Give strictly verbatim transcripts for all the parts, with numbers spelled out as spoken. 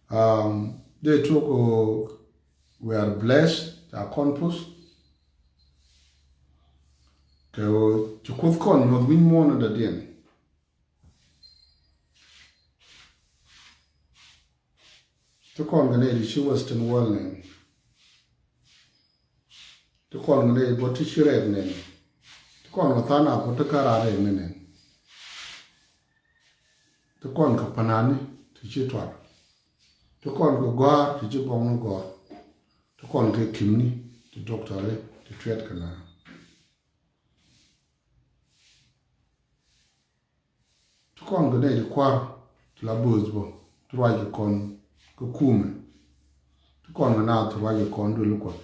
Um, dee tuɔk ɣöö we are blessed, ca kɔn puth. Kɛ ɣöö ci Kuoth kɔn nyuɔth wi̱ny muɔ̱ɔ̱n in dɔ̱diɛn. Ti kɔn kɛ nɛy ti ci Western world nɛn. Ti kɔn kɛ nɛy bä ti ci rɛɛk nɛn. Ti kɔn kɛ tha̱a̱ŋ a puɔ̱t ti kä raar rɛɛk ni nɛn. Ti kɔn kɛ panani ti ci tuar. Ti kɔn kɛ gɔ̱a̱r ti ci bɔŋni gɔ̱a̱r. Ti kɔn kɛ kimni ti dɔktɔri ti tuɛt kɛ na. Ti kɔn kɛ nɛy ti kua̱r ti la bööth bä ti ruac kɛ kɔn kä kumɛ. Ti kɔn kɛ naath ti ruac kɛ kɔn duël kuɔth.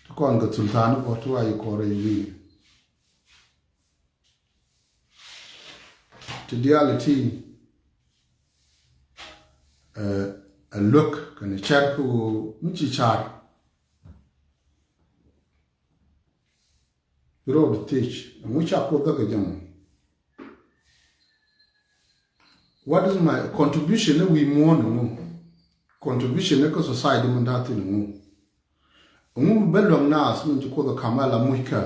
Ti kɔn kɛ thulthan bä ti ruac kɛ kɔn rɛy wi̱i̱. Ti diaal ti, eh, ɛ luäk kɛnɛ cɛr kä ɣöö mi ci car. Bi rɔɔd thiec ɛŋu ca Kuoth dhäk ɛ jɛ mɔ? What is my contribution ni wi̱i̱ muɔ̱ɔ̱n ɛŋu? Contribution ni kä society mi da̱a̱ thi̱n ɛŋu? Ɛŋu mi bä luäŋ naath mi ci Kuoth ɛ ka̱m ɛ la muc kä?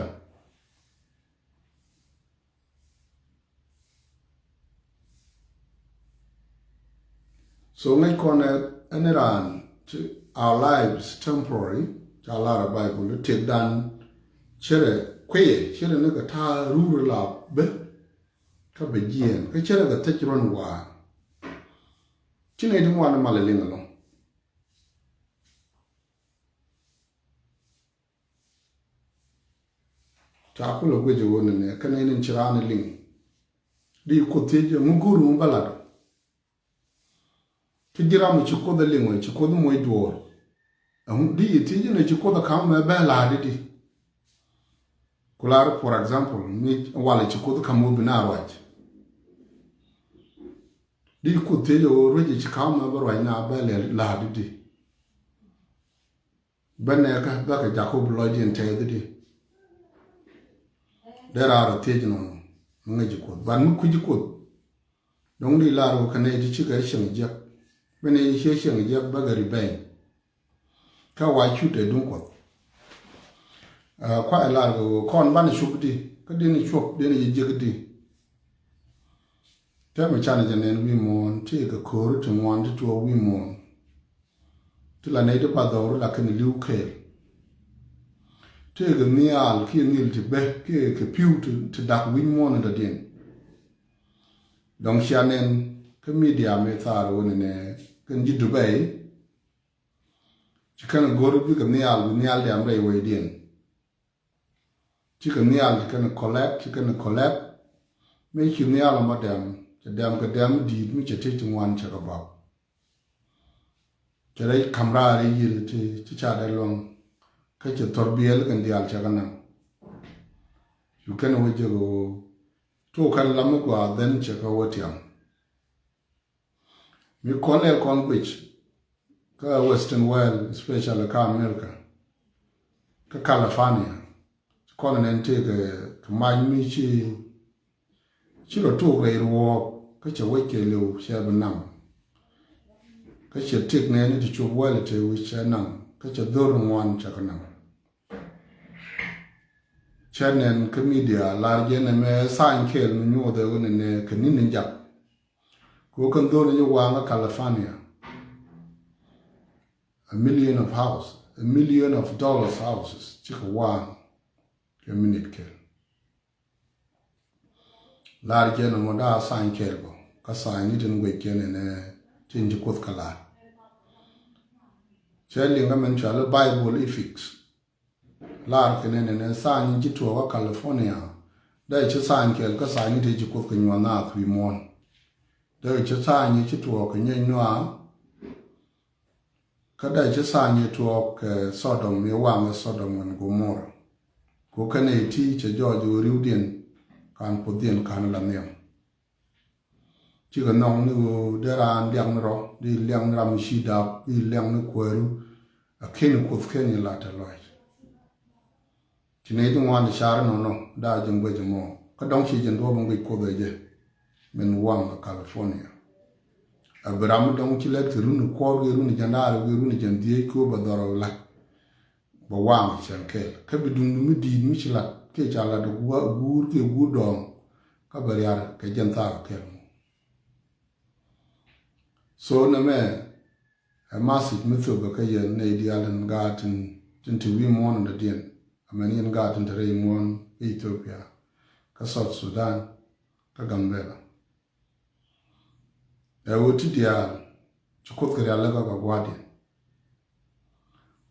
So ŋäc kɔn ɛ ɛn raan ci our lives temporary, ca lar ɛ Bible, tëkdan cärɛ kuiyɛ, cärɛ ni kɛ ta̱a̱ rur la bä kä bɛ jiɛɛn kä cärɛ kɛ thec ruɔ̱n waan. Ci nɛy ti ŋuan mal ɛ liŋ ɛlɔ̱ŋ. Ca kulɛ guic ɛ ɣöö nɛnɛ kɛn in ci raan ɛ liŋ. Di Kuoth thiec ɛŋu go̱o̱r ŋu bä lat? Ti ji̱ ram ci Kuoth ɛ liŋ ɛ ci Kuoth moc duɔɔr. Ɛŋu di yi thiec inɛ ci Kuoth ɛ ka̱m mɛ bɛ la̱a̱t di di? Ku lar, for example, mi walɛ ci Kuoth ka̱m wä bi na ruac. Di Kuoth thiec ɛ ɣöö ruec ɛ ci ka̱m mɛ bä ruac na bɛ lɛ la̱a̱t di di? Bä nɛɛkä bä kɛ Jakob lɔcdiɛn tɛɛth di. Dee raar ɛ thiec nɔnɔ mi ŋäc ji̱ Kuoth. But mi kui̱ ji̱ Kuoth. Dɔ̱ŋ di lar wä kɛ nɛy ti cikɛ cieŋ jiäk. Bä nɛy ciɛ cieŋ jiäk bä kɛ revenge. Kä wa cut ɛ duŋ Kuɔth. Ɛ, kuay lar kɛ wä kɔn banɛ cup di. Kä dini cuɔp dini ji̱ jiäk di. Tɛmɛ canɛ jɛ nɛn wi̱i̱ muɔ̱ɔ̱n ti kɛ ko̱ri ti ŋuan ti tuɔɔk wi̱i̱ muɔ̱ɔ̱n. Ti la nɛy ti ba dhɔru lakin li̱w kɛɛl. Ti kɛ nhial kiɛ nhil ti bɛ kiɛ kɛ pi̱w ti, ti dak wi̱i̱ muɔ̱ɔ̱n in dɔ̱diɛn. Dɔ̱ŋ cia nɛn kä media mi thaar wä nɛnɛ kɛn ji̱ Dubai. Ci kɛn go̱r bikɛ nhial bi nhial diam rɛy wecdiɛn. Cikɛ nhial ci kɛn collect, ci kɛn collect. Mi ci nhial mɔ dɛm, cɛ dɛm kɛ dɛm di̱i̱t mi cɛ tëë ti ŋuan cɛ kɛ bak. Cɛ rɛy ka̱m raar i̱ yiëë ti, ti ca dee luäŋ. Kä cɛ thɔr biɛl kɛn diaal cɛ kɛ naŋ. Cu kɛn wä jek ɣöö tok kɛn lam mi gɔaa dhɛn cɛ kɛ wä tiam. Mi kɔn lɛl kɔn guic kä Western world, especially kä America, kä California, kɔn nɛn tëëkɛ kɛ mac mi ci, ci rɔ tok rɛy ruɔɔk kä cɛ wec kɛ liw cɛ bi naŋ. Kä cɛ tëk nɛn ti cop wɛl tëë wi̱c cɛ naŋ kä cɛ dhor ŋuan cɛ kɛ naŋ. Cɛ nɛn kä media lar jɛ nɛ mɛ sign kɛɛl mi nyuɔth ɛ wä nɛ nɛ kɛ ni̱n ni jak. Kɛ wä kɛn dhor ni waŋ kä California. A million of house, a million of dollars houses cikɛ waŋ kɛ minute kɛɛl. Lar jɛ nɛ mɔ daa sign kɛɛl bɔ kä sign ni tin guic kɛn nɛ tin ci Kuoth kä lar. Cɛ liŋ kä mɛn cuali Bible ethics. Lar kɛ nɛn nɛ tha̱a̱ŋ ci tuɔɔk kä California. Dee ci tha̱a̱ŋ kɛl kä tha̱a̱ŋ ci ti ci Kuoth kɛ nyuɔ̱n naath wi̱i̱ muɔ̱ɔ̱n. Dee ci tha̱a̱ŋ ci tuɔɔk kɛ nyɛny nuaar. Kä dee ci tha̱a̱ŋ ci tuɔɔk kɛ Sodom mi waŋ kɛ Sodom and Gomorrah. Ku kɛn ɛ ti cɛ jɔɔc ɣöö ri̱wdiɛn ka̱n puɔ̱thdiɛn ka̱n la nhiam. Cikɛ nhɔk ni ɣöö dee raan liak ni rɔ, di liak ni ram mi ci dap, di liak ni kuääru. A ken Kuoth ken i̱ lat ɛ lɔc. Ci nɛy ti ŋuan ti car inɔnɔ daa jɛ ŋuec ɛmɔ kä dɔ̱ŋ ci jɛ duɔ̱ɔ̱p in guic Kuoth ɛ jɛ. Min waŋ ɛ California. A bi ram mi dɔ̱ŋ ci lɛt kɛ run kuɔr kɛ run jiɛn da̱a̱r kɛ run jiɛn dhieec kɛ bɛ dhɔr la̱t. Bɛ waŋ cɛn kɛl kä bi duŋdu mi di̱i̱t mi ci lat kiɛ ca lat guur kiɛ guur dɔɔŋ. Kä bɛ riar kɛ jiɛn thaak kɛl. So nɛmɛ ɛ message mi thop kä yɛn nɛy diaal tin gaat tin, tin te wi̱i̱ muɔ̱ɔ̱n in dɔ̱diɛn. Amäni yɛn gaat tin te rɛy muɔ̱ɔ̱n kä Ethiopia, kä South Sudan, kä Gambela. Ɛ ɣöö ti diaal ci Kuoth kɛ rialikä kɛ gua̱a̱thdiɛn.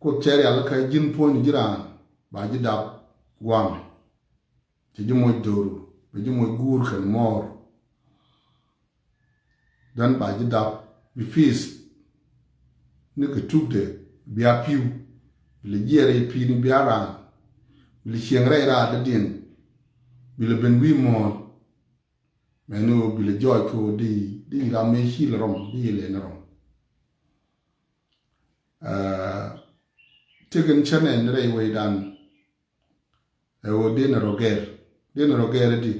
Kuoth cɛ rialikä ji̱n puɔ̱ny ji̱ raan ba ji̱ dap gua̱a̱mɛ. Cɛ ji̱ moc do̱ru, bɛ ji̱ moc guur kɛn mɔɔr. Then ba ji̱ dap bi peace ni kɛ tukdɛ bia pi̱w. Bi lɛ jiɛɛr rɛy pi̱i̱ni bia raan. Bi lɛ cieŋ rɛy raar dɔ̱diɛn. Bi lɛ ben wi̱i̱ muɔ̱ɔ̱n. Mɛni ɣöö bi lɛ jɔɔc kɛ ɣöö di, di ram mëë ci lɛ rɔm, di lɛ ni rɔm. Aa, tekɛ ni cä nɛn rɛy wecdan. Ɛ ɣöö denɛ rɔ gɛr. Denɛ rɔ gɛr di.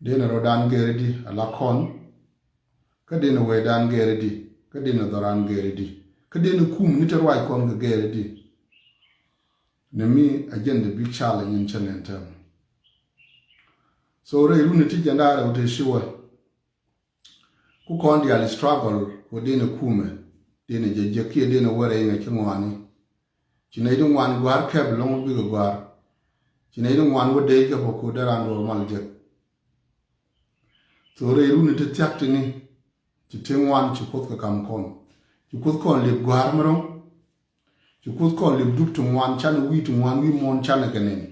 Denɛ rɔdan gɛr di ala kɔn. Kä denɛ wecdan gɛr di. Kä denɛ dhɔran gɛr di. Kä denɛ kum ni te ruac kɔn kɛ gɛr di. Ni mi agenda big challenge in cä nɛn tɛm. So rɛy runi ti jɛn da̱a̱ rɛw te sure. Ku kɔn diaal struggle wä denɛ kumɛ, denɛ jɛ jɛ kiɛ denɛ wä rɛy ŋɛ ci ŋuani. Ci nɛy di ŋuan gua̱a̱r kɛp lɔŋ wä bikɛ gua̱a̱r. Ci nɛy di ŋuan wä dee kɛ pɔ ku dee raan duɔr mal jɛ. Thok rɛy runi ti thiak tini, ci ti ŋuan ci Kuoth kɛ kam kɔn. Ci Kuoth kɔn liep gua̱a̱r mi rɔ̱ŋ. Ci Kuoth kɔn liep dup ti ŋuan, canɛ wi̱i̱ ti ŋuan wi̱i̱ muɔ̱ɔ̱n canɛ kɛ nɛn.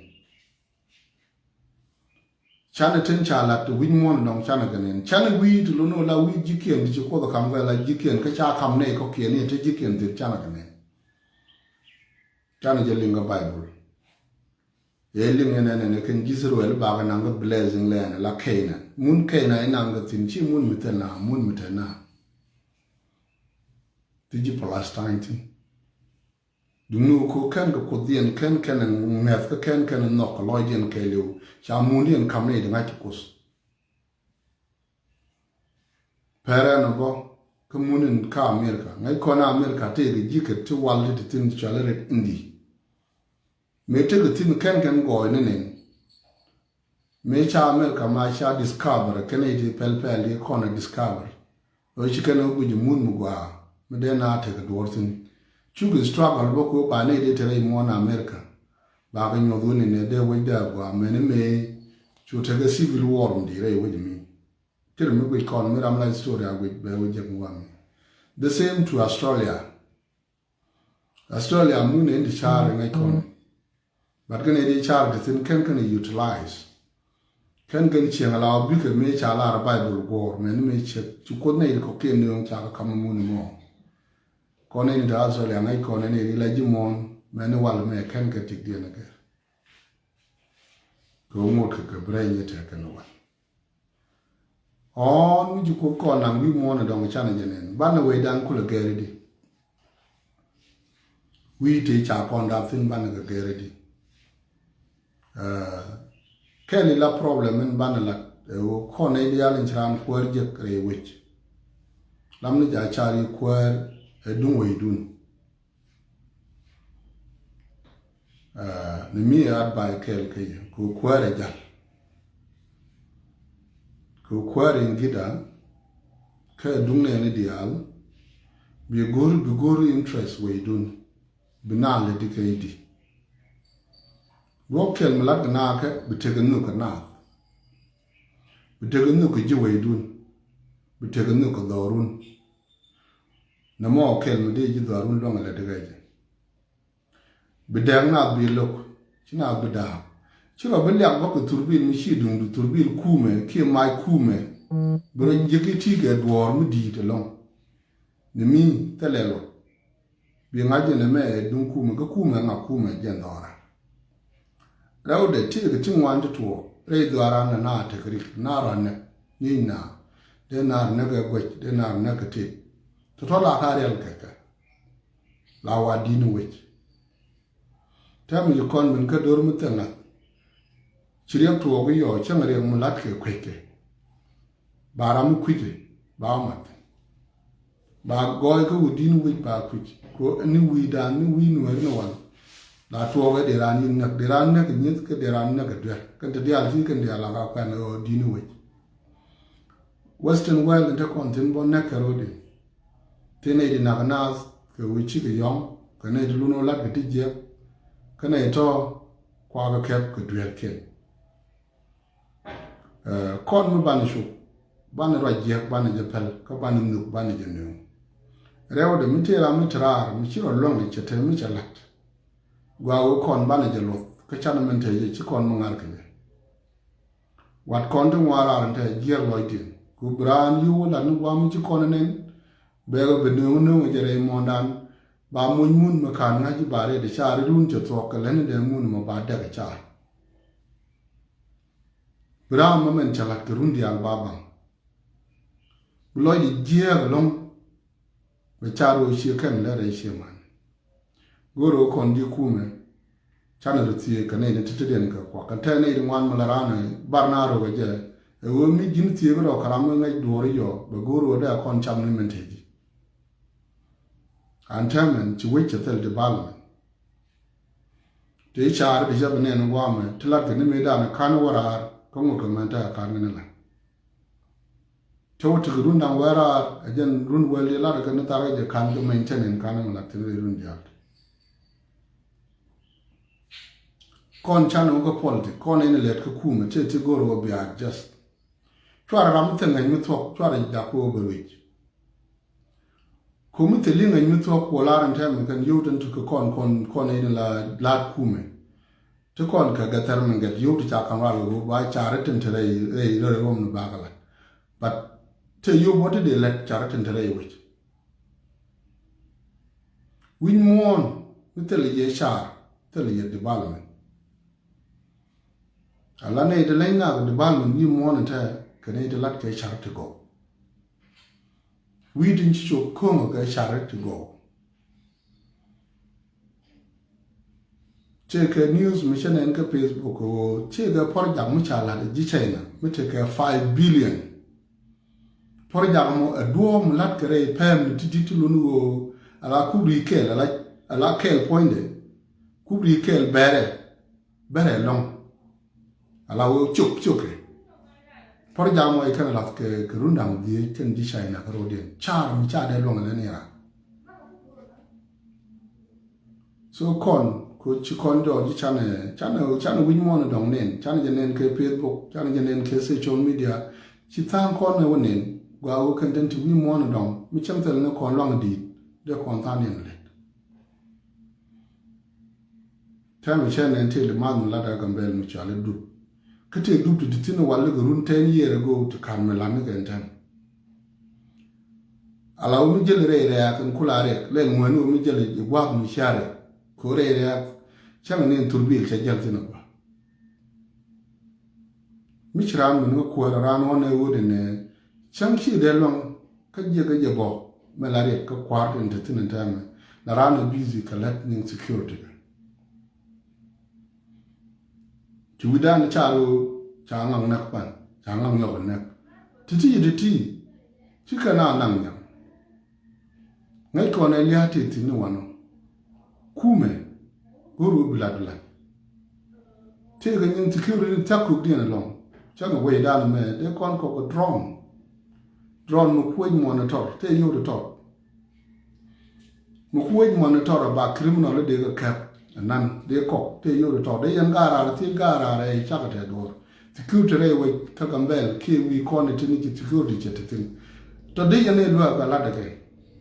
Canɛ tin ca lat ti wi̱c muɔ̱ɔ̱n dɔ̱ŋ canɛ kɛ nɛn. Canɛ wi̱i̱ ti lo̱n ɣöö la wi̱i̱ ji̱kiɛn ti ci Kuoth ɛ kam kɛ la ji̱kiɛn kä ca kam nɛy kɔ̱kiɛn ni ti ji̱kiɛn thil canɛ kɛ nɛn. Canɛ jɛ liŋ kä Baibul. Ëë liŋ ɛn ɛn ɛn ɛ kɛn ji̱ Israel bakɛ naŋ kä blessing lɛn ɛ la Canaan. Mun Canaan inaŋ kɛ thi̱n ci mun mi thil na, mun mi thil na. Ti ji̱ Palestine thi̱n. Duŋni wä ko kɛn kɛ Kuothdiɛn kɛn kɛn ɛ ŋɛth kä kɛn kɛn ɛ nhɔk kɛ lɔcdiɛn kɛɛliw. Ca mundiɛn kam ni di ŋa̱c kɛ Kuoth. Pɛrɛ nɔ bä kä munin kä America. Ŋäc kɔn America tëëkɛ ji̱ kɛ ti wal ti ti thi̱n cuali ret indi. Mëë tekɛ thi̱n kɛn kɛn gɔɔy ni nɛn. Mëë ca America ma ca discover kɛn i̱ ti pɛl pɛl i̱ kɔn a discover. Ɣöö ci kɛn ɣä guic i̱ mun mi gɔaa mi dee na tekɛ duɔ̱ɔ̱r thi̱n. Cuk struggle bä kuɛ ba nɛy dee te rɛy muɔ̱ɔ̱n America. Ba kɛ nyuɔth wen inɛ dee wec dee a gɔaa mɛn imee. Cu tekɛ civil war mi di̱i̱t rɛy wec mi. Cir mi guic kɔn mi ram la history a guic bɛ wec jek mi wami. The same to Australia. Australia mun in di car in ŋäc kɔn. But kɛn in di car di thin kɛn kɛn utilize. Kɛn kɛn cieŋ la bikɛ mi ca lar Bible guɔr mɛn mi cɛ ci Kuoth nɛy di kɔkiɛn ni ŋ ca kɛ kam mun mɔ. Kɔn in di Australia ŋäc kɔn in di la ji̱ muɔn mɛn wal mɛ kɛn kɛ tik diɛn kɛ. Kɛ ŋot kɛ kɛ bi rɛy nyɛ tɛk kɛn wal. Ɔn mi ji̱ Kuoth kɔn naŋ wi̱i̱ muɔ̱ɔ̱n ɛ dɔ̱ŋ canɛ jɛ nɛn banɛ wecdan kulɛ gɛɛri di. Wi̱i̱ tëë ca kɔn dap thi̱n banɛ kɛ gɛɛri di. Kɛn ila problem in banɛ lat ɛ wä kɔn nɛy diaal in ci raan kuäär jek rɛy wec. Lam ni ja car yi kuäär ɛ duŋ wecdun. Ni mi ɛ advice kɛɛl kä yɛ kɛ kuäär ɛ jal. Kɛ kuäär in gida kɛ duŋ nɛɛni diaal. Bi go̱r bi go̱r interest wecdun. Bi naath lɛ di kɛ idi. Duɔ̱k kɛl mi lat kɛ naath kɛ bi tekɛ nhök kɛ naath. Bi tekɛ nhök kɛ ji̱ wecdun. Bi tekɛ nhök kɛ dhɔrun. Nɛ mɔ kɛl mi dee ji̱ dhɔrun luaŋ lɛ di kɛ jɛ. Bi dɛɛk naath bi lo̱k ci naath bi da̱a̱k. Ci rɔ bi liak bä kɛ thurbil mi ci duŋdu thurbil kumɛ kiɛ mac kumɛ. Bi rɔ jiäk i̱ ti̱i̱ kɛ duɔ̱ɔ̱r mi di̱i̱t ɛlɔ̱ŋ. Ni mi thilɛ luɔt. Bi ŋa̱c jɛ nɛmɛ ɛ duŋ kumɛ kä kumɛ ŋa kumɛ jɛn dhɔra. Rɛwdɛ tëëkɛ ti ŋuan ti tuɔɔk rɛy dhɔra nɛ na tek rik na rɔ anɛk. Nyic na dee na rɔ anɛk ɛ guɛc dee na rɔ anɛk kɛ tëëk. Tɔ̱tɔ̱ la ka riɛl kɛ kɛ. La wa di̱n wec. Tɛm ji̱ kɔn min kä do̱r mi thil ŋa̱th. Ci riɛk tuɔɔk i̱ yɔɔ cäŋ riɛk mi la̱t kɛ kueckɛ. Ba ram mi kui̱cɛ ba wä mat thi̱n. Ba gɔɔy kä wä di̱n wec ba kui̱c kɛ ni wi̱i̱dan ni wi̱i̱ nueeri ni wal. La tuɔɔk ɛ dee raan yin näk, dee raan näk ɛ nyieth kä dee raan näk ɛ duer kɛn te diaal ti kɛn diaal la ka kuɛn ɛ ɣöö di̱n wec. Western world in te kɔn thi̱n bä näk kɛ ro̱diɛn. Thi̱n nɛy di nak naath kɛ wi̱i̱ cikɛ yɔ̱ŋ kɛ nɛy di lun wä lat kɛ ti jiɛk kä nɛy tɔ̱ kuakɛ kɛp kɛ dueerkiɛn. Kɔn mi banɛ cop banɛ ruac jiäk banɛ jɛ päl kä banɛ nhök banɛ jɛ nööŋ. Rɛwdɛ mi tëë ram mi te raar mi ci rɔ luäŋ cɛ te mi cɛ la̱t. Gua wee kɔn banɛ jɛ luɔth kä canɛ min te jɛ ci kɔn mi ŋa̱r kɛ jɛ. Wat kɔn ti ŋuan raar in te jiɛɛr lɔcdiɛn ku bi raan yio̱w wä lat ni guam mi ci kɔn ɛ nɛn. Bɛɛkɛ bi nööŋ nööŋ jɛ rɛy muɔ̱ɔ̱ndan ba muny mun mi ka̱n ŋa̱c i̱ ba rɛɛt i̱ caar i̱ run cɛ thuɔ̱k kɛ lätni dee mun mɔ ba dɛk i̱ caar. Bi raam mɛ mɛn cɛ la̱t kɛ run diaal ba baŋ. Bi lɔcdɛ jiääk ɛlɔ̱ŋ. Bɛ car ɣöö ciɛ kɛn lɛ rɛy ciɛ man. Go̱o̱r ɣöö kɔn ji̱ kumɛ canɛ rɔ thieek kɛ nɛy ni ti̱ti̱diɛn kɛ kuak kɛ tɛn nɛy ti ŋuan mi la raan ɛ bar na rökɛ jɛ. Ɛ ɣöö mi ji̱n thieek rɔ kɛ ram mi ŋäc duɔ̱ɔ̱r i̱ yɔ bɛ go̱o̱r ɣöö dee kɔn cam ni mɛn tëë ji̱. An täämɛn ci wec cɛ thil development. Tëë ca̱a̱r di cä bi nɛn gua̱a̱mɛ ti lat kɛ ni mëëdan ka̱n wä raar kä ŋot kɛ mɛn tɛk ka̱n kɛ ni la. Cä wä tik run da̱ŋ wä raar ɛ jɛn run wäl di lat kɛ ni thar kɛ jɛ ka̱n kɛ mɛn tɛn in ka̱n mɛ lat thin rɛy run diaal. Kɔn canɛ wä kä politik kɔn in lɛt kä kumɛ tëë ti go̱r wä bia adjust. Cuarɛ ram mi thil ŋäc mi thuɔ̱k cuarɛ jak kɛ wä bɛ ruec. Ko̱mi thil i̱ ŋäc mi thuɔ̱k kuɔ lar in tɛmɛ kɛn yio̱w tin ti kɛ kɔn kɔn kɔn in la la̱t kumɛ. Ti kɔn kɛ gɛthɛr min gɛt yio̱w ti ca ka̱m ral kɛ ba car i̱ tin ti rɛy rɛy rɛy ruɔm ni bakɛ lat. But te yio̱w bä ti dee lɛt car i̱ tin ti rɛy wec. Wi̱ny muɔ̱ɔ̱n mi thil i̱ yɛ car thil i̱ yɛ development. Ala nɛy ti leny nak development wi̱i̱ muɔ̱ɔ̱n in te kɛ nɛy ti lat kɛ car ti gɔw. Wi̱i̱ tin ci cop ko̱ŋ kɛ car ti gɔw. Cɛ kɛ news mi cɛ nɛn kɛ Facebook kɛ ɣöö cɛ kɛ project mi ca lat ji̱ China mi te kɛ five billion. Project mɔ ɛ duɔ̱ɔ̱p mi lat kɛ rɛy pɛm ni ti̱ti̱ ti lun ɣöö ala kup ri kɛɛl ala kɛɛl puɔ̱nydɛ. Kup ri kɛɛl bɛrɛ bɛrɛ lɔŋ. Ala wee cop cop kɛ. Pɔr jam wee kɛn lath kɛ kɛ run da̱ŋ dhieec kɛn ji̱ China kä ro̱diɛn car mi ca dee luɔ̱ŋ lɛ ni ran. So kɔn ko ci kɔn jɔɔc canɛ canɛ canɛ wi̱c muɔ̱ɔ̱n dɔ̱ŋ nen canɛ jɛ nen kɛ Facebook canɛ jɛ nen kɛ social media. Ci tha̱a̱ŋ kɔn ɛ wä nen gua wee kɛn den ti wi̱c muɔ̱ɔ̱n dɔ̱ŋ mi cäŋ thil ni kɔn luaŋ di̱i̱t dee kɔn tha̱a̱ŋ nen lɛt. Tɛmɛ cɛ nɛn tëë limath mi lat a Gambɛl mi cɔal i̱ dup. Kä tëë dup ti ti thi̱n wal i̱ kɛ run ten year ago ti ka̱n mi lat ni kɛn tɛm. Ala wä mi jäl rɛy rɛ̈ɛ̈k in kula rɛk lɛl ŋuɛ̈ni wä mi jäl i̱ gua̱a̱th mi ciari. Kɛ wä rɛy rɛ̈ɛ̈k cäŋ ni in thurbil cɛ jäl thi̱n a gua. Mi ci raan min kä kuäär raan ɣɔn ɛ ɣöö dee nɛ cäŋ ci dee luäŋ kä jiɛ kä jɛ bɔ mɛ la riɛk kä kua̱r tin te thi̱n in tɛmɛ la raan ɛ busy kɛ lät niŋ security kɛ. Ci wi̱dan ca ru ca ŋaŋ näk pan ca ŋaŋ nyɔk näk. Ti̱ti̱ ti̱ti̱ ci kɛ na naŋ nyam. Ŋäc kɔn ɛ lia̱a̱ tëë thi̱n ni wanɔ. Kumɛ go̱o̱r wä bi lat bi lat. Tëë kɛ nyin security thia̱k kukdiɛn ɛlɔ̱ŋ. Cä kɛ wecdan ɛmɛ dee kɔn kɔk kɛ drone. Drone mi kuec monitor tëë yio̱w di tɔt. Mi kuec monitor ɛ ba criminal dee kɛ kɛp ɛnan dee kɔk tëë yio̱w di tɔt dee yɛn gaaraar thiec gaaraar ɛ cakɛ tɛth duɔ̱ɔ̱r. Security rɛy wec kä Gambɛl kiɛ wi̱i̱ kɔn ɛ tini ci security cɛ te thi̱n. Tɔ dee yɛn ɛ luäk ɛ lat ɛ kɛ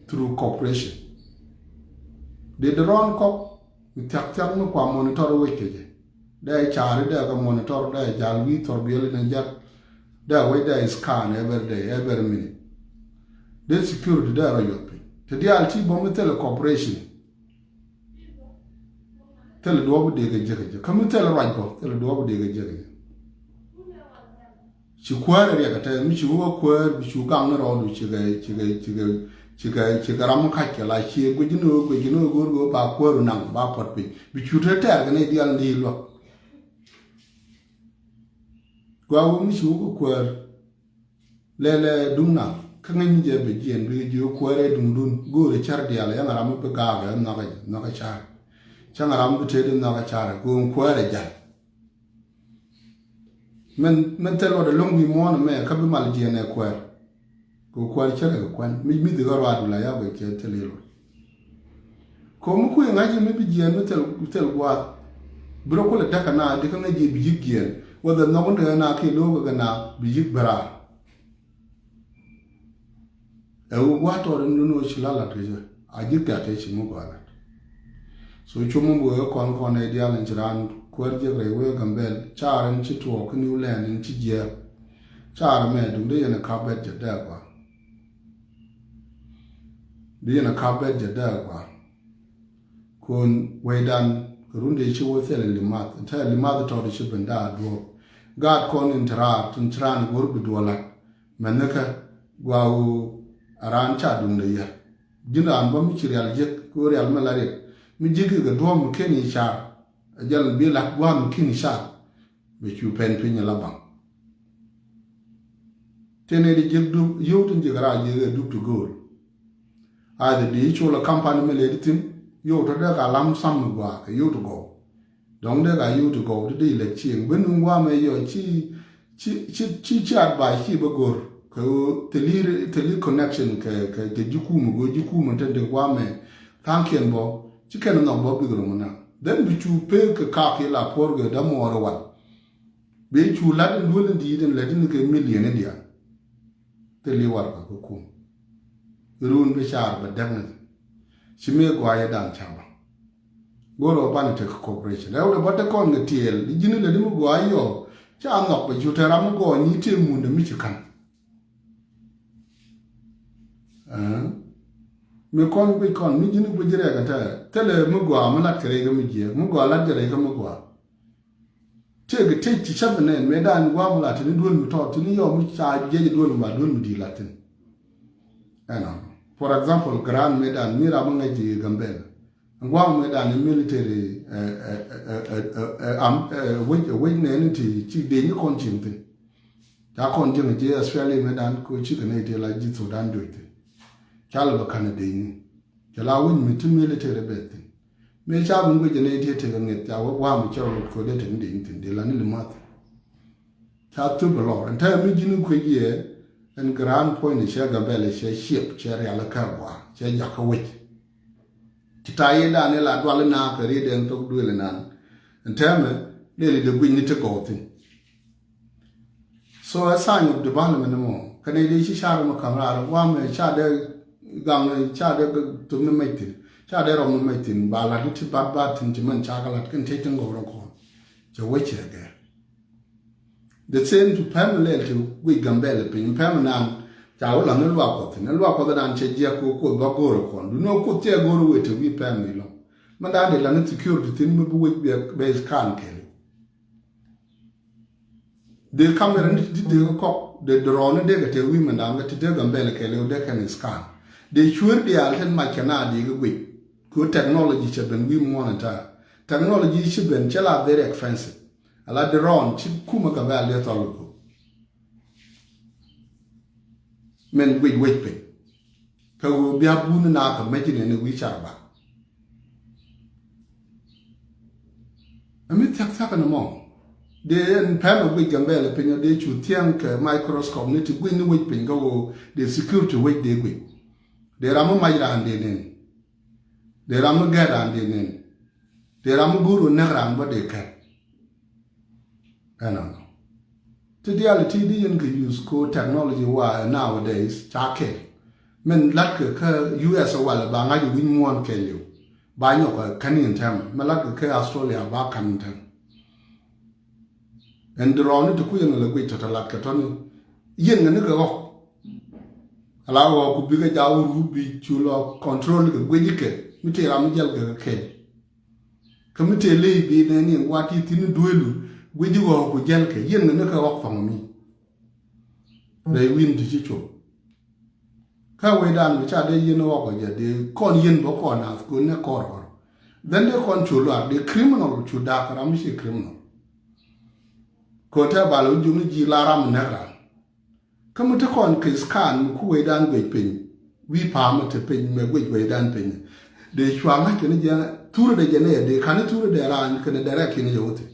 through cooperation. Dee drone kɔk mi thia̱k thia̱k mi kua monitor wec kɛ jɛ. Dee caari dee kɛ monitor dee jal wi̱i̱ thɔr biɛli ni jɛr. Dee wec dee scan every day every minute. Dee security dee rɔ yuɔth piny te diaal ti bä mi thilɛ cooperation. Thilɛ duɔ̱ɔ̱p dee kɛ jek kɛ jɛ kä mi thilɛ ruac bä thilɛ duɔ̱ɔ̱p dee kɛ jek kɛ jɛ. Ci kuäär riɛk kɛ tɛ mi ci wä kuäär bi cu gaŋ ni rɔɔdu ci kɛ ci kɛ ci kɛ ci kɛ ci kɛ ram mi kac kɛ la ci guic ni wä guic ni wä go̱o̱r go̱o̱r ba kuäär naŋ ba puɔt piny bi cu te tɛɛr kɛ ni dial ni luäk. Gua wä mi ci wä kuäär. Lɛlɛ duŋ na Kä ŋäc mi jɛ bi jiɛn bikɛ jiök kuäärɛ duŋdun go̱o̱rɛ cär diaal, cäŋ ram mi bi gaakɛ nhɔkɛ, nhɔkɛ cär. Cäŋ ram mi bi tëëdi nhɔkɛ cär kɛ ɣöö kuäärɛ jäl. Mɛn, mɛn thil luɔt ɛlɔ̱ŋ wi̱i̱ muɔ̱ɔ̱n ɛmɛ kä bi mal jiɛn ɛ kuäär. Kɛ ɣöö kuäär cärɛ kɛ kuän mi, mi dhikɛ ruaadu la ya bɛ kɛ thil i̱ luɔt. Kɛ ɣöö mi kui̱ ŋa̱c mi bi jiɛn mi thil, thil gua̱a̱th. Bi rɔ kulɛ däk kɛ na di kä ŋäc jiɛ bi yi̱k jiɛn whether nhɔk ni dee na kiɛ lo̱o̱k kɛ na bi yi̱k bɛ raar. Ɛ ɣöö gua̱a̱th tɔɔt in dun ɣöö ci la lat kɛ jɛ a ji̱ kɛ̈t tëë ci mi gɔaa lat. So cu mi böö ɛ kɔn kɔn ɛ diaal in ci raan kuäär jiäk rɛy wee Gambɛl caar in ci tuɔɔk kä New Land in ci jiääk. Caar ɛmɛ duŋ dee yɛn ɛ ka̱p bɛt jɛ dɛɛk gɔaa. Dee yɛn ɛ ka̱p bɛt jɛ dɛɛk gɔaa. Kun wecdan kɛ run dee ci wä thil in limath in te limath tɔɔt ci ben daa duɔ̱ɔ̱p. Gaat kɔn in te raar tin ci raan go̱r bi duɔ̱ɔ̱p lat. Mɛn ni kä gua̱a̱ ɣöö a raan ca duŋdɛ yɛ. Ji̱n raan bä mi ci rial jiäk kɛ ɣöö rial mi la riɛk mi jiäk kɛ duɔ̱ɔ̱p mi ken i̱ car. A jɛl bi lat gua̱a̱th mi ken i̱ car. Bɛ cu pɛn piny ala baŋ. Tëë nɛy ti jiäk dup yio̱w tin jiäk raar jiäk ɛ dup ti gööl. Either di i̱ col ɛ kampani mi lëë ti thi̱n yio̱w tɔ dee ka lam sam mi gua̱a̱k kɛ yio̱w ti gɔw. Dɔ̱ŋ dee ka yio̱w ti gɔw ti dee ilɛt cieŋ ben nuŋ gua̱a̱k mɛ yɔ ci ci ci ci ci advice ci bä go̱r kɛ ɣöö thili thili connection kɛ kɛ kɛ ji̱ kumä go̱r ji̱ kumä te dee gua̱a̱k mɛ tha̱a̱ŋkiɛn bɔ ci kɛn nhɔk bɔ bik rɔm na. Then bi cu pek kɛ kak ki la puɔr kɛ dämuɔɔr wal. Bi cu lat in duel in di̱i̱t in lät in kɛ million in diaal. Thil i̱ warɛgak kä kum. Run bi caar bɛ däk ni. Ci mëë gua̱a̱c ɛ dan ca bä. Go̱r ɔ banɛ tek cooperation. Rɛw dɛ bä te kɔn kɛ tiɛɛl. Di ji̱n in lät in mi gua̱a̱c yɔ. Ca nhɔk bɛ cu te ram mi gɔɔny i̱ tëë mundɛ mi ci ka̱n. Ɛɛ. Mi kɔn guic kɔn mi ji̱n in guic rɛɛk ɛ tɛ. Thilɛ mi gua̱a̱ mi lat kɛ rɛy kä mi jiɛɛk. Mi gua̱a̱ lat kɛ rɛy kä mi gua̱a̱. Tëëk tëëk ci cath nɛn mëëdan gua̱a̱m la tini duel mi tɔɔt tini yɔm mi ca jiɛc duel mi ba duel mi di̱i̱t la thin. Ɛnɔ. For example, grant mëëdan mi ram mi ŋäc ji̱ Gambɛl. Gua̱a̱m mëëdan in military, ɛ, ɛ, am, ɛ, wec, ɛ, wec nɛn ti ci dee ni kɔn cieŋ thin. Ca kɔn ji̱ ŋäc ji̱ Australia mëëdan ko ci kɛ nɛy ti la ji̱ Sudan duec thin. Ca lɛ bɛ ka̱n ɛ dee ni. Cɛ la wi̱ny mi ti military bɛ thi̱n. Mëë ca bi ŋuic jɛ nɛy ti tekɛ ŋi̱eth ca wä gua̱a̱m cɛ rɔ lot kɛ dee te ni dee ni thi̱n dee la ni limath. Ca thop bɛ lɔr ɛn tɛmɛ mi ji̱n kuec yɛ ɛn grand point cɛ Gambɛl cɛ ciɛp cɛ rial kä gua̱a̱ cɛ jakä wec. Ci ta̱a̱ yɛ dan ila dual ina kɛ riet ɛn thok duël inan. Ɛn tɛmɛ dee li dee guic ni ti gɔw thi̱n. So a sign of development mɔ kɛnɛ dee ci car mɔ ka̱m raar wa mɛ ca dee gaŋ ca dee thop ni mɛc thi̱n ca dee rɔm ni mɛc thi̱n ba lat ti bat bat thi̱n ci mɛn ca kɛ lat kɛn tec tin gɔw rɔ kɔn. Cɛ wec cɛ gɛr. The same to pɛm lɛl ti wi̱c Gambɛl piny pɛm nan ca wä laŋ ni luak kuɔth thi̱n ni luak kuɔth nan cɛ jiɛk ko kuoth ba go̱o̱r kɔn du ni kuoth cɛ go̱o̱r wet ti wi̱c pɛm ni lɔŋ. Mɛ dan dee laŋ ni security thi̱n mi bi wec bɛ kan kɛl. Dee kamera ni ti dee kɔk dee drone ni dee kɛ tee wi̱i̱ mɛn da̱a̱n kɛ ti dee Gambɛl kɛɛliw dee kɛn scan. Dee cueer diaal tin mac kɛ na dee kɛ guic. Kɛ technology cɛ ben wi̱i̱ muɔ̱ɔ̱n ɛ ta̱a̱. Technology ci ben cɛ la very expensive. Ala drone ci kumä Gambɛl dee thɔl kɛ. Mɛn guic wec piny. Kä ɣöö bia bun na kä mecin ɛn ɛ wi̱i̱ car ba. Ɛ mi thia̱k thia̱k ɛn ɛmɔ. Dee ɛn pɛm ɛ guic Gambɛl ɛ piny ɔ dee cu thia̱ŋ kɛ microscope ni ti guic ni wec piny kä ɣöö dee security wec dee guic. Dee ram mi mac raan dee nen. Dee ram mi gɛr raan dee nen. Dee ram mi go̱o̱r ɣöö näk raan bä dee kɛn. Ɛnɔnɔ. Ti diaal ti di yɛn kɛ use ko technology wa nowadays ca kɛl. Min latkɛ kä U S walɛ ba ŋa̱c wi̱ny muɔ̱ɔ̱n kɛɛliw. Ba nyɔk kɛ kän in tɛm. Min latkɛ kä Australia ba kän in tɛm. Ɛn di rɔɔni ti ku yɛn kɛ lɛ guic tɔ̱tɔ̱ latkɛ tɔ̱ni. Yɛn kɛ ni kɛ ɣɔk. Ala ɣɔk ku bikɛ jaw rup bi cu lɔ control kɛ guic kɛ mi ti ram mi jɛl kɛ kɛ kɛɛl. Kä mi tëë ley bi nɛn in gua̱a̱th ti thi̱n duëëlu guic ji̱ ɣɔ̱ɔ̱k ku jiɛlkɛ yien ŋä ni kɛ ɣɔ̱k thɔŋ mi. Rɛy wi̱n ti ci cop. Kä wecdan bi ca dee yien ɣɔ̱k ɔ jɛ dee kɔn yien bä kɔn naath kun nɛ kɔr ɣɔr. Then dee kɔn cu luaar dee criminal cu da̱a̱k ram mi ci criminal. Kɛ tɛ bal wä jiök ni ji̱ la ram mi nɛk ram. Kä mi te kɔn kɛ scan mi ku wecdan guic piny. Wi̱i̱ pa̱a̱mä te piny mɛ guic wecdan piny. Dee cua ŋa̱c kɛn jɛ thurɛ dee jɛ nɛ dee ka̱n thurɛ dee raan kɛn dee rɛk kɛn jɛ wä thi̱n.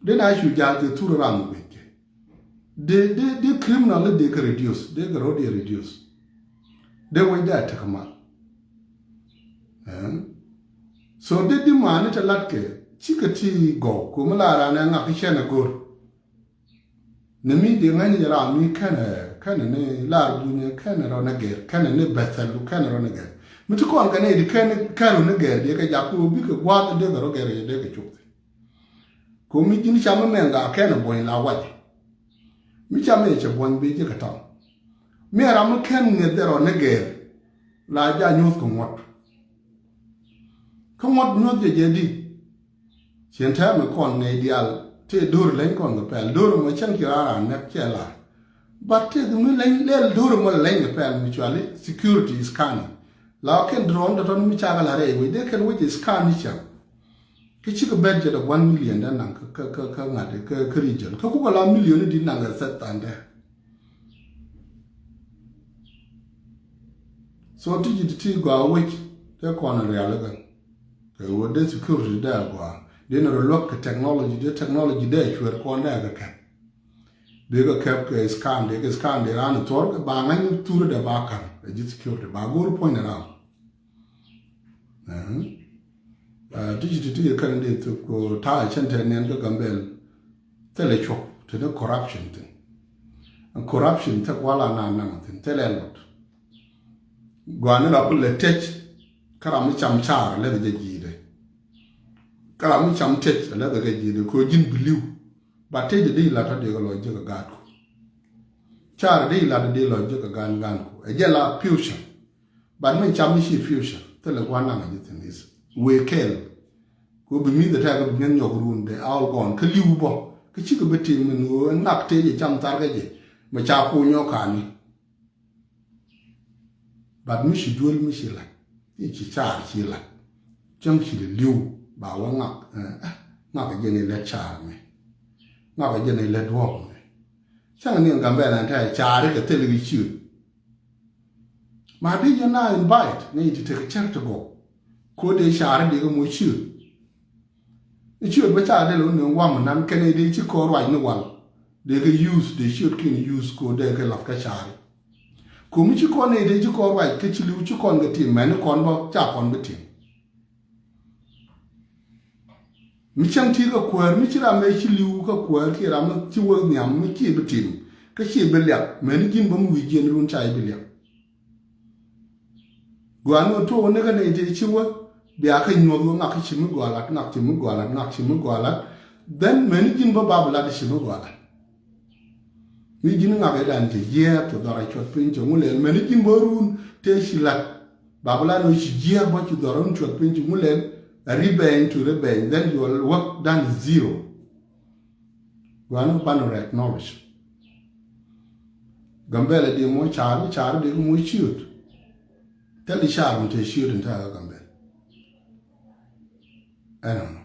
Dee na cu jal kɛ thurɛ ram mi guic kɛ. Dee, dee, dee criminal dee kɛ reduce, dee kɛ ro̱d yɛ reduce. Dee wec dee a tek mal. Ɛɛ? So dee di mani te lat kɛ, cikɛ ti gɔw, kɛ mi la raan ɛ ŋak kɛ cɛn ɛ go̱r. Ni mi di ŋäny jɛ ram mi kɛnɛ, kɛnɛ ni lar bunyɛ, kɛnɛ rɔ ni gɛr, kɛnɛ ni bɛthɛl, kɛnɛ rɔ ni gɛr. Mi ti kɔn kɛnɛ di kɛnɛ, kɛnɛ rɔ ni gɛr, di kɛ jak kɛ wä bikɛ guath, di kɛ rɔ gɛr, di kɛ cuk. Ko mi ji̱n cam mi mɛn la kɛn buɔ̱ny la wac. Mi cam mi cɛ buɔ̱ny bi ji̱ kɛ tɔŋ. Mi ram mi kɛn ŋi̱eth rɔ ni gɛr la ja nyuth kɛ ŋuɔt. Kä ŋuɔt nyuth jɛ jɛ di. Cien tɛm mi kɔn nɛy dial tëë do̱r leny kɔn kɛ pɛl do̱r mɔ cɛn ci rara nɛk cɛ la. But tëë mi leny lɛl do̱r mɔ leny kɛ pɛl mi cuali security is coming. La kɛn drone tɔtɔn mi cakɛ la rɛy wec dee kɛn wec is coming cam. Kä cikɛ budget of one million dee naŋ kä, kä, kä, kä ŋa̱t kä, kä region. Kä kukɛ la million di naŋ kɛ thɛth thandɛ. So ti ji̱ ti ti gɔaa wec dee kɔn rialikä. Kɛ wä dee security dee gɔaa. Dee ni rɔ luäk kɛ technology, dee technology dee cuɛr kɔn dee kɛ kɛp. Dee kɛ kɛp kɛ scan, dee kɛ scan dee raan thuɔr kɛ ba ŋa̱ny thurɛ dee ba ka̱n. Ɛ ji̱ security ba go̱o̱r puɔ̱ny dee raan. Ɛɛ, ti ci ti ti kɛn di thuk ko ta̱a̱ cɛn tɛ nɛn kä Gambɛl. Thilɛ cuɔp ti ni corruption thin. Corruption thɛ kuala na naŋ thin thilɛ lot. Guani rap lɛ tec. Kä ram mi cam car lɛ kɛ jɛ ji̱i̱dɛ. Kä ram mi cam tec lɛ kɛ jɛ ji̱i̱dɛ ko ji̱n biliw. Ba tec di di lat a di kɛ lɔ ji̱ kɛ gaat ko. Car di lat a di lɔ ji̱ kɛ gaan gaan ko ɛ jɛ la future. But min cam mi ci future thilɛ gua̱n naŋ a ji̱ thin is wëë kɛɛl. Ku bi mi̱th attack bi mi̱eth nyɔk run de all gone kä li̱w bɔ kä cikɛ bi tim min ɣöö ŋak tëë jɛ cam thar kä jɛ mɛ ca kuny ɔ kani. But mi ci duel mi ci lat i̱ ci car ci lat. Cäŋ ci li li̱w ba wä ŋak ŋak jɛ ni lɛt car mɛ. Ŋak jɛ ni lɛt duɔk mɛ. Cäŋ ni Gambɛl ɛn tɛ car ikɛ thil i̱ ciöt. Ma di jɛ na invite ni ti tek cär ti gɔw. Ko dee car di kɛ mo ciöt. I̱ ciöt bä car di lɛ wä ni wam nan kɛn i̱ di ci kɔɔr ruac ni wal. Dee kɛ use dee ciöt kin use ko dee kɛ lap kɛ car. Ko mi ci kɔn i̱ di ci kɔɔr ruac kɛ ci liw ci kɔn kɛ tim mɛni kɔn bä ca kɔn bi tim. Mi cäŋ ti kä kuäär mi ci ram mëë ci li̱w kä kuäär kiɛ ram mi ci wä nhiam mi ci bi tim kä ci bi liak mɛni ji̱n bä mi wi̱i̱ jiɛn run ca i̱ bi liak. Gua̱a̱n wä tuɔk wä ni kä nɛy ti ci wä bia kä nyuɔth wä ŋak ci mi gɔalat ŋak ci mi gɔalat ŋak ci mi gɔalat. Then mɛni ji̱n bä bab lat ci mi gɔalat. Mi ji̱n ŋak idan ci jiɛɛk ci dhɔr a cuɔt piny ci ŋu lɛl mɛni ji̱n bä run tëë ci lat. Bab lat wä ci jiɛɛk bä ci dhɔr run cuɔt piny ci ŋu lɛl a revenge to revenge then your work done is zero. Gua̱a̱n wä banɛ rɛ acknowledge. Gambɛl a di muɔ car mi car di muɔ ciöt. Thil i̱ car mi te ciöt in te a Gambɛl. Ɛnɔnɔ